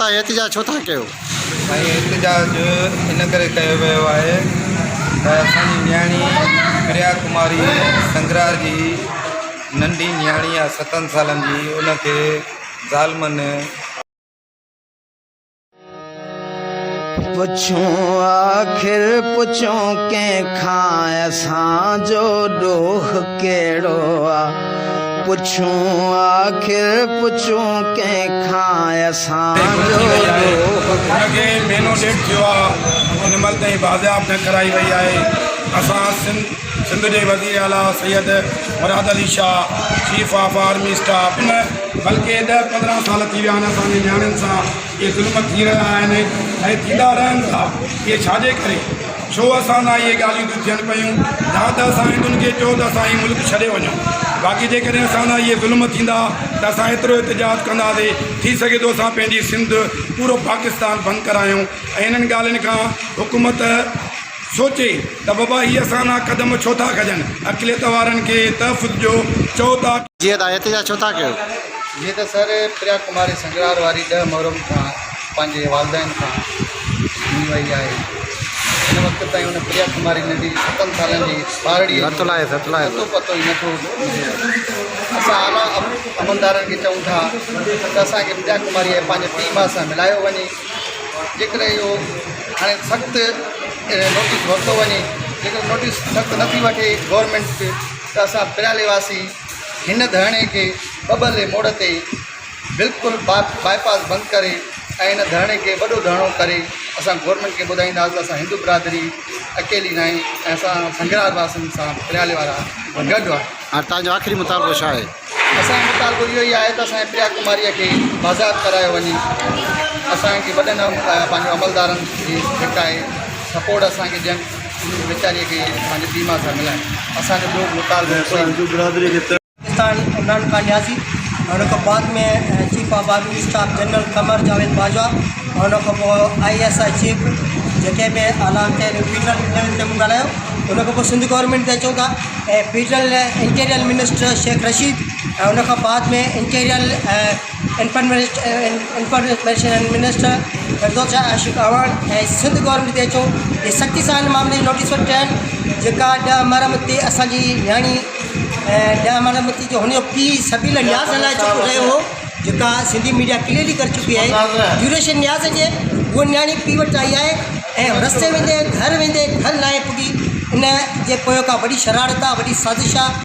توهان احتجاج ڇو ٿا ڪيو؟ سائين احتجاج ان ڪري ڪيو ويو آهي ته اسان جي نياڻي پريا ڪماري سنگرار جي ننڍي نياڻي آهي ستن سالن جي ان کي ظالمن پڇون آخر پڇون ڪنهن کان اسان جو ڏوهه ڪهڙو آ پڇون آخر پڇون ڪنهن کان اسان جو ڏوهه هن کي مهينو ڏيڍ ٿيو آ هن مهل تائين بازياب نه ڪرائي وئي آهي اسان سنڌ سنڌ جي وزير اعليٰ Syed Murad Ali Shah chief of army staff نه بلڪه ڏهه 15 سال ٿي ويا آهن اسان جي نياڻين سان اهي ظلم ٿي رهيا آهن ۽ ٿيندا رهن ٿا اهي ڇاجي ڪري ڇو اسان سان اهي ڳالهيون ٿيون ٿين پيون يا ته اسان هندن کي چئو ته اسان هي ملڪ ڇڏي وڃون باقي جيڪڏهن اسان سان اهي ظلم ٿيندا ته اسان ايترو احتجاج ڪنداسي ٿي سگهي ٿو اسان پنهنجي سنڌ پورو پاڪستان بند ڪرايون ۽ انهن ڳالهين کان حڪومت سوچي ته بابا هي اسان سان قدم ڇو ٿا کڄن اقليت وارن کي تحفظ ڏيو چئو ٿا. جيئن ته احتجاج ڇو ٿا ڪيو؟ جيئن ته سر پريا ڪماري سنگرار واري ڏهه محرم کان پنهنجي والدين کان ڏني وئي آهي. هن وقت تائين ان پريا ڪماري ننڍي ستن سالن جي ٻارڙيء جو اتو پتو ئي نٿو ملي. اسان اعليٰ عملدارن کي چئون ٿا ته اسان کي پريا ڪماريء کي پنهنجي پيء ماء سان ملايو وڃي. جيڪڏهن اهو هاڻي سخت نوٽيس ورتو وڃي، جيڪڏهن نوٽيس سخت نٿي وٺي گورنمينٽ ته اسان پريالي واسي هن ڌرڻي کي ٻٻرلي موڙ تي بلڪل باء پاس بند ڪري ۽ ان ڌرڻي کي وڏو ڌرڻو ڪري اسان گورنمينٽ کي ٻڌائينداسين ته اسان هندو برادري اڪيلي ناهي ۽ اسان سنگرار واسين سان پريالي وارا گڏ آهيون. هاڻ توهان جو آخري مطالبو ڇا آهي؟ اسان جو مطالبو اهو ئي آهي ته اسان جي پريا ڪماريء کي بازياب ڪرايو وڃي. اسان کي وڏن پنهنجو عملدارن جي جيڪا آهي سپورٽ اسان کي ڏين ان ويچاريء کي پنهنجي پيء ماء سان ملائين. اسان جو ٻيو مطالبو ڪوئي ناهي. پاڪستان عمران خان نيازي ۽ ان کان بعد ۾ chief of army staff general Qamar Javed Bajwa ۽ ان کان پوء I S I chief جيڪي به اعليٰ اختياريون فيڊرل ليول تي مون ڳالهايو ان کان پوء سنڌ گورنمينٽ تي اچون ٿا ۽ federal interior minister Sheikh Rashid ۽ ان کان بعد ۾ interior information minister Firdous Ashiq Awan ۽ Sindh government تي اچون اهي سختي سان هن معاملي جو نوٽيس وٺي رهيا آهن جيڪا ڏهه محرم تي اسانجي نياڻي ۽ ڏهه محرم تي جو هن جو پيء سبيل نياز هلائي چڪو رهيو هو جيڪا سنڌي ميڊيا ڪليئرلي ڪري چڪي آهي ڊيوريشن نياز جي هوء نياڻي پيء وٽ آئي آهي ۽ رستي ويندي گهر ويندي گهر ناهي پڳي ان جي پويان ڪا وڏي شرارت آهي وڏي سازش آهي.